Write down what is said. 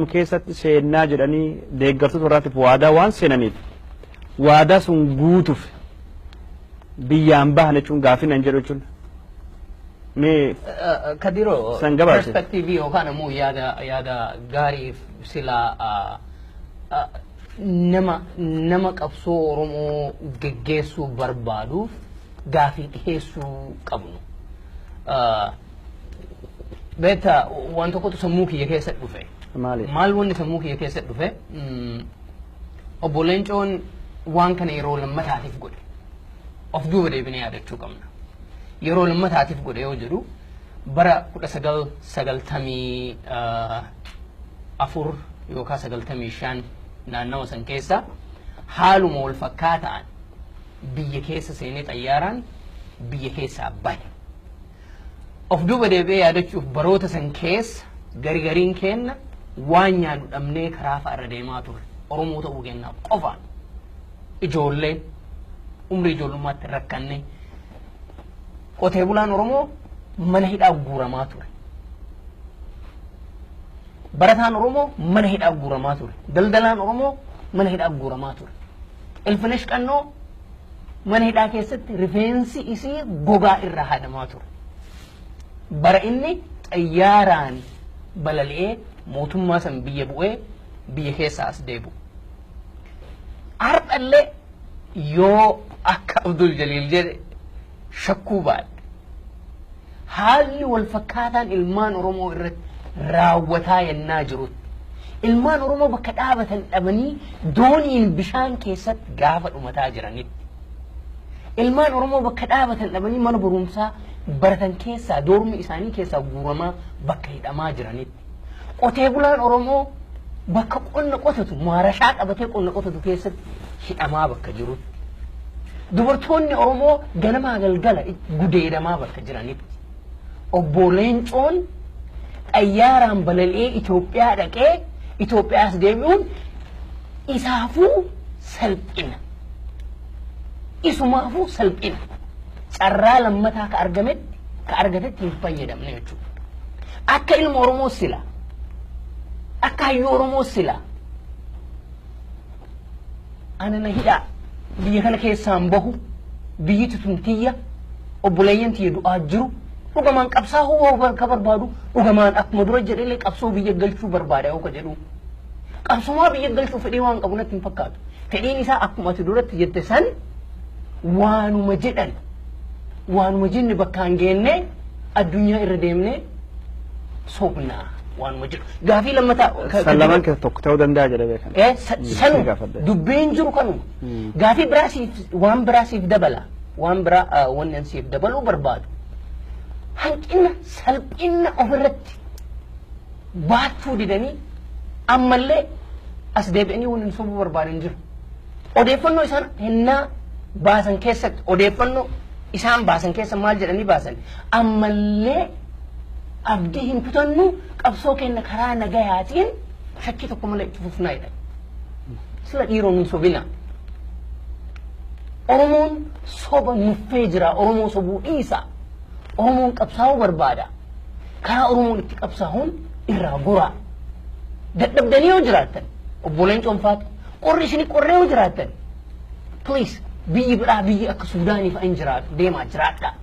Keessatti seennaa jedhanii deeggartoota warraatiif waadaa waan seenaniif, waadaa sun guutuuf biyyaan bahan jechuun gaafii nan jedhu jechuun mee Kadiroo san gabaase. Perspective yookaan ammoo yaada gaariif silaa nama qabsoo Oromoo geggeessuu barbaaduuf gaafii dhiheessuu qabnu. Beektaa, waan tokkotu sammuu kiyya keessa dhufe. Maali? Maal wanni sammuu kiyya keessa dhufe? Obbo Leencoon waan kana yeroo lammataatiif godhe. Of duuba deebinee yaadachuu qabna. Yeroo lammataatiif godhe yoo jedhu, bara 1994 yookaan 95 naannawa san keessa haaluma wal fakkaataan biyya keessa seenee xayyaaraan biyya keessaa bahe. Of duuba deebi'ee yaadachuuf, baroota san keessa gari gariin keenna waan nyaannu dhabnee karaa fa'a irra deemaa turre. Oromoo ta'uu keennaaf qofaan ijoolleen umrii ijoollummaatti rakkanne, qotee bulaan Oromoo mana hidhaa guuramaa ture. Barataan Oromoo mana hidhaa guuramaa ture. Daldalaan Oromoo mana hidhaa guuramaa ture. Ilfinesh Qannoo mana hidhaa keessatti rifeensi isii gogaa irraa haadamaa ture. Bara inni xayyaaraan balali'ee mootummaa san biyya bu'ee biyya keessaa as deebi'u. Har'allee yoo akka Abdul Jaliil jedhe shakkuu baadhe, haalli wal fakkaataan ilmaan Oromoo irratti raawwataa yennaa jirutti, ilmaan Oromoo bakka dhaabatan dhabanii dooniin bishaan keessatti gaafa dhumataa jiranitti, ilmaan Oromoo bakka dhaabatan dhabanii mana barumsaa baratan keessaa dorm isaanii keessaa guuramaa bakka hidhamaa jiranitti, qotee bulaan Oromoo bakka qonna qotatu maarashaa qabatee qonna qotatu keessatti hidhamaa bakka jirutti, dubartoonni Oromoo ganamaa galgala gudeedamaa bakka jiranitti, obbo Leencoon xayyaaraan balali'ee Itoophiyaa dhaqee Itoophiyaas deebi'uun isaafuu salphina. Isumaafuu salphina. Carraa lammataa ka argametti ka argatetti hin fayyadamne jechuudha. Akka ilma Oromoo sila, akka hayyuu Oromoo sila, ana na hidhaa, biyya kana keessaan bahu, biyyi tun tiyya, obboleeyyan tiyya du'aa jiru, dhugamaan qabsaa'uu ka barbaadu, dhugamaan akkuma dura jedhellee qabsoo biyya galchuu barbaada yoo ka jedhu, qabsoomaa biyya galchuu fedhii waan qabu natti hin fakkaatu. Fedhiin isaa akkuma ati duratti jette san waanuma jedhan, waanuma jenne bakkaan geennee addunyaa irra deemnee sobnaa waanuma jedhu. Gaafii lammataa San lamaan keessa tokko ta'uu danda'a jedhee beekan. Sanu gaafadhe. Dubbiin jiru kanuma. Gaafii biraa siif, waan biraa siif dabala. Waan biraa wanni an siif dabaluu barbaadu. Hanqina salphina ofirratti baachuu didanii ammallee as deebi'anii wanni nu sobuu barbaadan jiru. Odeeffannoo isaan hennaa baasan keessatti, odeeffannoo isaan baasan keessa maal jedhanii baasan? Ammallee abdii hin kutannu, qabsoo keenya karaa nagayaatiin shakkii tokko malee itti fufnaa jedhan. Sila dhiiroo nun sobina. Oromoon soba nuffee jira. Oromoo sobuu dhiisa. Oromoon qabsaa'uu barbaada. Karaa Oromoon itti qabsaa'uun irraa goraa. Dadhabdanii yoo jiraattan, obbo Leencoon faatu qorri isin qorree yoo jiraattan, please, biyyi biraa, biyyi akka Suudaanii fa'a hin jiraatu, deemaa jiraadha.